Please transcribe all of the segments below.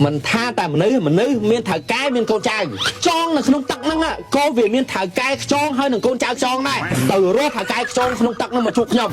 មិនថាតែមនុស្សមនុស្សមានថៅកែមានកូនចៅខ្ចងនៅក្នុងទឹកហ្នឹងក៏វាមានថៅកែខ្ចងហើយនឹងកូនចៅខ្ចងដែរទៅរស់ថៅកែខ្ចងក្នុងទឹកហ្នឹងមកជួបខ្ញុំ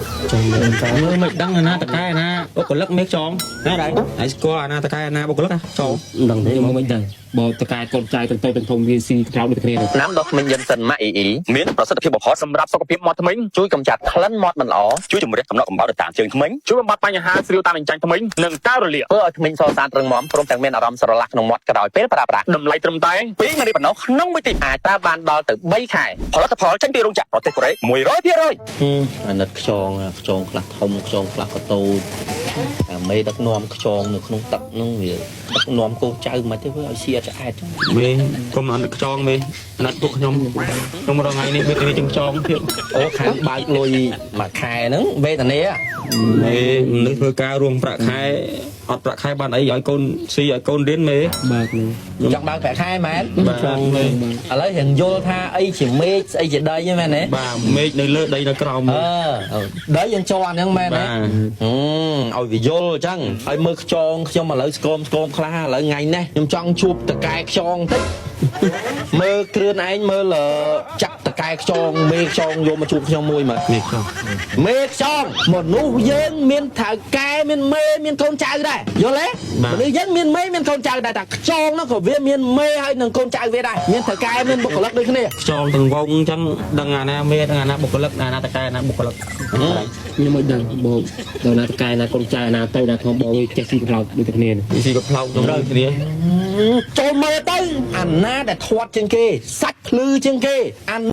មើលមិនដឹងអាណាតកែអាណាបុគ្គលិកមេខ្យងណាដែរហើយស្គាល់អាណាតកែអាណាបុគ្គលិកខ្យង មិនដឹងទេមកមិនដឹងបើតកែកូនចៅទាំងតូចទាំងធំវាស៊ីក្រៅដូចគ្នា ថ្នាំដុសធ្មេញយិនសិនម៉ាក់អ៊ីអ៊ីមានប្រសិទ្ធភាពបំផុតសម្រាប់សុខភាពមាត់ធ្មេញជួយកម្ចាត់ក្លិនមាត់មិនល្អជួយជំរះកំណកកំបោរទៅតាមជើងធ្មេញជួយបំបត្តិបញ្ហាស្រាវតាមអញ្ចាញធ្មេញនិងការរលាកធ្វើឲ្យធ្មេញសស្អាតរឹងមាំព្រមទាំងមានអារម្មណ៍ស្រឡះក្នុងមាត់ក្រោយពេលប្រើប្រាស់តម្លៃត្រឹមតែ2នាទីប៉ុណ្ណោះក្នុងមួយទីអាចប្រើបានដល់ទៅ3ខែផលិតផលចេញពីរោងចក្រប្រទេសកូរ៉េ100% អាណិតខ្យងខ្យងខ្លះធំខ្យងខ្លះក៏តូចអាមេដឹកនាំខ្យងនៅក្នុងទឹកហ្នឹងវាដឹកនាំកូនចៅមិនទេធ្វើឲ្យសៀឆ្អែតចឹង មេកុំអានខ្យងមេអាណិតពួកខ្ញុំខ្ញុំរងថ្ងៃនេះមេជាងខ្យងទៀត អូខាងបើកលុយមួយខែហ្នឹងវេទនា មេមនុស្សធ្វើការរួមប្រាក់ខែអត់ប្រាក់ខែបានអីឲ្យកូនស៊ីឲ្យកូនរៀនមេ បាទ ចង់បើកប្រាក់ខែមែន បាទមេ ឥឡូវរៀងយល់ថាអីជាមេឃស្អីជាដីហ្នឹងមែនទេ បាទមេឃនៅលើដីនៅក្រោម អឺដីយើងជាន់ហ្នឹងមែនទេ បាទ ឲ្យវាយល់អញ្ចឹងឲ្យមើលខ្យងខ្ញុំឥឡូវស្គមស្គមខ្លះឥឡូវថ្ងៃនេះខ្ញុំចង់ជួបតកែខ្យងតិចមើលគ្រឿនឯងមើលចាប់តកែខ្យងមេខ្យងយកមកជួបខ្ញុំមួយមើល មេខ្យង មេខ្យងមនុស្សយើងមានថៅកែមានមេមានកូនចៅដែរយល់ទេមនុស្សយើងមានមេមានកូនចៅដែរតែខ្យងនោះក៏វាមានមេហើយនឹងកូនចៅវាដែរមានថៅកែមានបុគ្គលិកដូចគ្នា ខ្យងទាំងវងអញ្ចឹងដឹងអាណាមេដឹងអាណាបុគ្គលិកអាណាតកែអាណាបុគ្គលិក ខ្ញុំមិនដឹងបើដល់ណាតកែណាកូនចៅណាទៅណាធំបងវាចេះស៊ីក្រៅដូចគ្នា ស៊ីកផ្លោកទៅគ្នា ចូលមើលទៅអាណាដែលធាត់ជាងគេសាច់ភ្លឺជាងគេអា